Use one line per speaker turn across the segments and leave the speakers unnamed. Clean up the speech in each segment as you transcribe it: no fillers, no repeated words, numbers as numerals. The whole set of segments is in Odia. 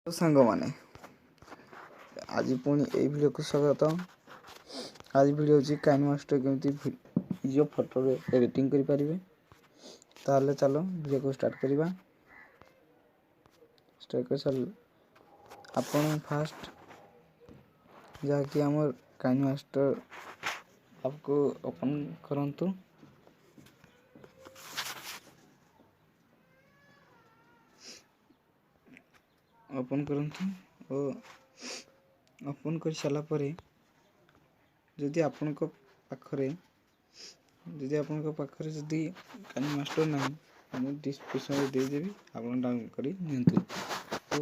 ସାଙ୍ଗମାନେ, ଆଜି ପୁଣି ଏଇ ଭିଡ଼ିଓକୁ ସ୍ୱାଗତ। ଆଜି ଭିଡ଼ିଓ ହେଉଛି କାଇନ୍ ମାଷ୍ଟର କେମିତି ନିଜ ଫଟୋରେ ଏଡ଼ିଟିଂ କରିପାରିବେ। ତାହେଲେ ଚାଲ ଭିଡ଼ିଓକୁ ଷ୍ଟାର୍ଟ କରିବା। ଷ୍ଟାର୍ଟ କରିସାରିଲେ ଆପଣ ଫାଷ୍ଟ ଯାହାକି ଆମର କାଇନ୍ ମାଷ୍ଟର ଆପ୍କୁ ଓପନ୍ କରନ୍ତୁ। ଓପନ୍ କରନ୍ତୁ ଓ ଓପନ୍ କରିସାରିଲା ପରେ ଯଦି ଆପଣଙ୍କ ପାଖରେ ଯଦି କାଇନ୍ ମାଷ୍ଟର ନାହିଁ, ମୁଁ ଡିସ୍କ୍ରିପ୍ସନ୍ରେ ଦେଇଦେବି, ଆପଣ ଡାଉନଲୋଡ଼୍ କରି ନିଅନ୍ତୁ। ତ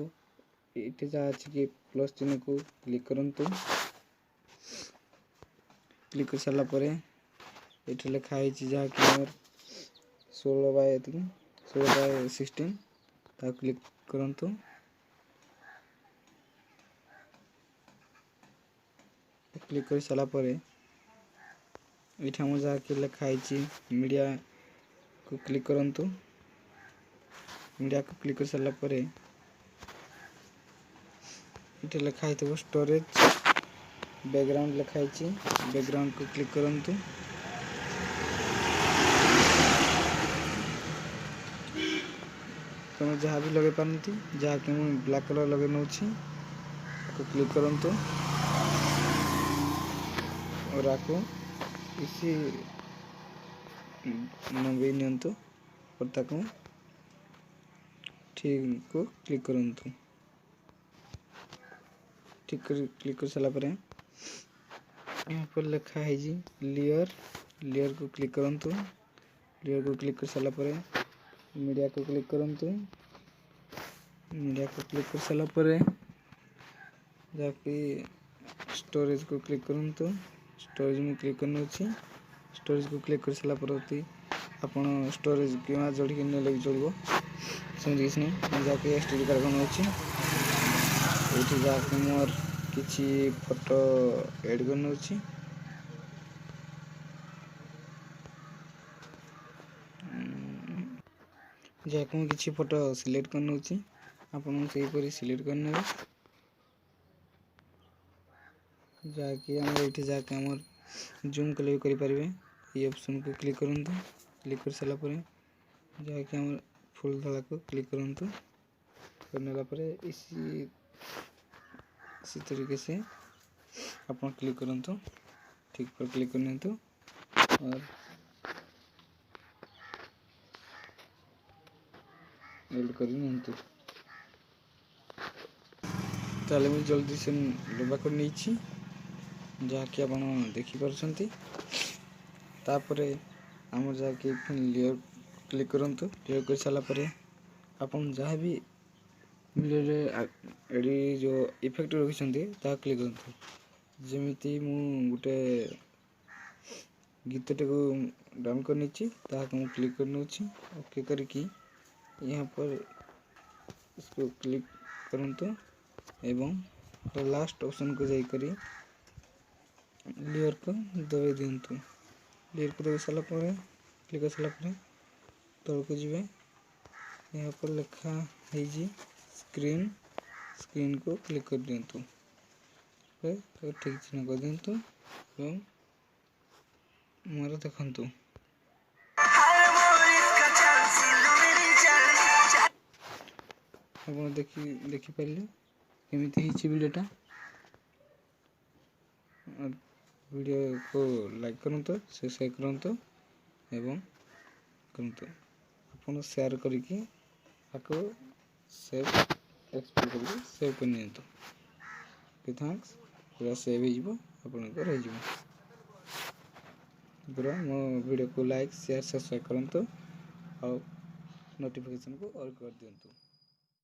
ଏଇଠି ଯାହା ଅଛି କି ପ୍ଲସ୍ ଚିହ୍ନକୁ କ୍ଲିକ୍ କରନ୍ତୁ। କ୍ଲିକ୍ କରିସାରିଲା ପରେ ଏଇଠି ଲେଖା ହେଇଛି ଯାହାକି ଆମର 16 ବାଇ ଏତିକି, 16 ବାଇ 16, ତାକୁ କ୍ଲିକ୍ କରନ୍ତୁ। କ୍ଲିକ୍ କରିସାରିଲା ପରେ ଏଇଠି ଆମର ଯାହାକି ଲେଖା ହେଇଛି ମିଡ଼ିଆକୁ କ୍ଲିକ୍ କରନ୍ତୁ। ମିଡ଼ିଆକୁ କ୍ଲିକ୍ କରିସାରିଲା ପରେ ଏଠି ଲେଖା ହେଇଥିବ ଷ୍ଟୋରେଜ୍ ବ୍ୟାକଗ୍ରାଉଣ୍ଡ ଲେଖା ହେଇଛି, ବ୍ୟାକଗ୍ରାଉଣ୍ଡକୁ କ୍ଲିକ୍ କରନ୍ତୁ। ତୁମେ ଯାହା ବି ଲଗାଇ ପାରନ୍ତି, ଯାହାକି ମୁଁ ବ୍ଲାକ୍ କଲର୍ ଲଗାଇ ନେଉଛି, ତାକୁ କ୍ଲିକ୍ କରନ୍ତୁ और ଆକୁ ଇସି ଲଗେଇ ନିଅନ୍ତୁ और ତାକୁ ଠିକ୍କୁ କ୍ଲିକ୍ କରନ୍ତୁ। ଠିକ୍ କରି କ୍ଲିକ୍ କରିସାରିଲା ପରେ यहाँ पर ଲେଖା ହେଇଛି ଲେୟର୍, ଲେୟର୍କୁ କ୍ଲିକ୍ କରନ୍ତୁ। ଲେୟର୍କୁ କ୍ଲିକ୍ କରିସାରିଲା ପରେ ମିଡ଼ିଆକୁ କ୍ଲିକ୍ କରନ୍ତୁ। ମିଡ଼ିଆକୁ କ୍ଲିକ୍ କରିସାରିଲା ପରେ ଯାହାକି ଷ୍ଟୋରେଜ୍କୁ କ୍ଲିକ୍ କରନ୍ତୁ। ଷ୍ଟୋରେଜ୍ ମୁଁ କ୍ଲିକ୍ କରିନେଉଛି। ଷ୍ଟୋରେଜ୍କୁ କ୍ଲିକ୍ କରିସାରିଲା ପରେ ଆପଣ ଷ୍ଟୋରେଜ୍ କିମ୍ବା ଯୋଡ଼ିକି ନେଲେ ବି ଚଳିବ, ସେମିତି କିଛି ନାହିଁ। ମୁଁ ଯାହାକି ଏସ୍ ଟି ଡି କାର୍ଡ଼ ନେଉଛି, ଏଇଠି ଯାହାକି ମୋର କିଛି ଫଟୋ ଏଡ଼୍ କରିନେଉଛି। ଯାହାକି ମୁଁ କିଛି ଫଟୋ ସିଲେକ୍ଟ କରିନେଉଛି, ଆପଣ ସେହିପରି ସିଲେକ୍ଟ କରିନେବେ। ଯାହାକି ଆମର ଏଇଠି ଯାହାକି ଆମର ଜୁମ୍ କଲେ ବି କରିପାରିବେ। ଏଇ ଅପସନ୍କୁ କ୍ଲିକ୍ କରନ୍ତୁ। କ୍ଲିକ୍ କରିସାରିଲା ପରେ ଯାହାକି ଆମର ଫୁଲ୍ ଧଳାକୁ କ୍ଲିକ୍ କରନ୍ତୁ। କରିନେଲା ପରେ ଇସି ତରିକେ ସେ ଆପଣ କ୍ଲିକ୍ କରନ୍ତୁ। ଠିକ୍ ପରେ କ୍ଲିକ୍ କରିନିଅନ୍ତୁ और ଏଡ୍ କରି ନିଅନ୍ତୁ। ତାହେଲେ ମୁଁ ଜଲ୍ଦି ସେ ଲମ୍ବା କରି ନେଇଛି, ଯାହାକି ଆପଣ ଦେଖିପାରୁଛନ୍ତି। ତାପରେ ଆମର ଯାହାକି ପୁଣି ଲେୟର୍ କ୍ଲିକ୍ କରନ୍ତୁ। ଲେୟର୍ କରିସାରିଲା ପରେ ଆପଣ ଯାହା ବି ଭିଡ଼ିଓରେ ଏଡ଼ି ଯେଉଁ ଇଫେକ୍ଟ ରଖିଛନ୍ତି ତାହା କ୍ଲିକ୍ କରନ୍ତୁ। ଯେମିତି ମୁଁ ଗୋଟେ ଗୀତଟାକୁ ଡାଉନ୍ କରିନେଇଛି, ତାହାକୁ ମୁଁ କ୍ଲିକ୍ କରିନେଉଛି। ଓକେ କରିକି यहाँ पर इसको क्लिक କରନ୍ତୁ ଏବଂ ଲାଷ୍ଟ ଅପସନ୍କୁ ଯାଇକରି ଲେୟର୍କୁ ଦବାଇ ଦିଅନ୍ତୁ। ଲେୟର୍କୁ ଦବାଇ ସାରିଲା ପରେ କ୍ଲିକ୍ କରିସାରିଲା ପରେ ତଳକୁ ଯିବେ। ଏହା ପରେ ଲେଖା ହେଇଛି ସ୍କ୍ରିନ୍, ସ୍କ୍ରିନ୍କୁ କ୍ଲିକ୍ କରିଦିଅନ୍ତୁ। ତାକୁ ଠିକ୍ ଚିହ୍ନ କରିଦିଅନ୍ତୁ ଏବଂ ମୋର ଦେଖନ୍ତୁ ଆପଣ ଦେଖିପାରିଲେ କେମିତି ହେଇଛି ଭିଡ଼ିଓଟା। ଭିଡ଼ିଓକୁ ଲାଇକ୍ କରନ୍ତୁ, ସବସ୍କ୍ରାଇବ୍ କରନ୍ତୁ ଏବଂ କରନ୍ତୁ ଆପଣ ସେୟାର କରିକି ତାକୁ ସେଭ୍ ଏକ୍ସପୋର୍ଟ କରିକି ସେଭ୍ କରିନିଅନ୍ତୁ। ଓକେ thanks, ପୁରା ସେଭ୍ ହେଇଯିବ, ଆପଣଙ୍କର ହେଇଯିବ ପୁରା। ମୋ ଭିଡ଼ିଓକୁ ଲାଇକ୍, ସେୟାର, ସବସ୍କ୍ରାଇବ୍ କରନ୍ତୁ ଆଉ ନୋଟିଫିକେସନ୍କୁ ଅଲ୍ କରିଦିଅନ୍ତୁ।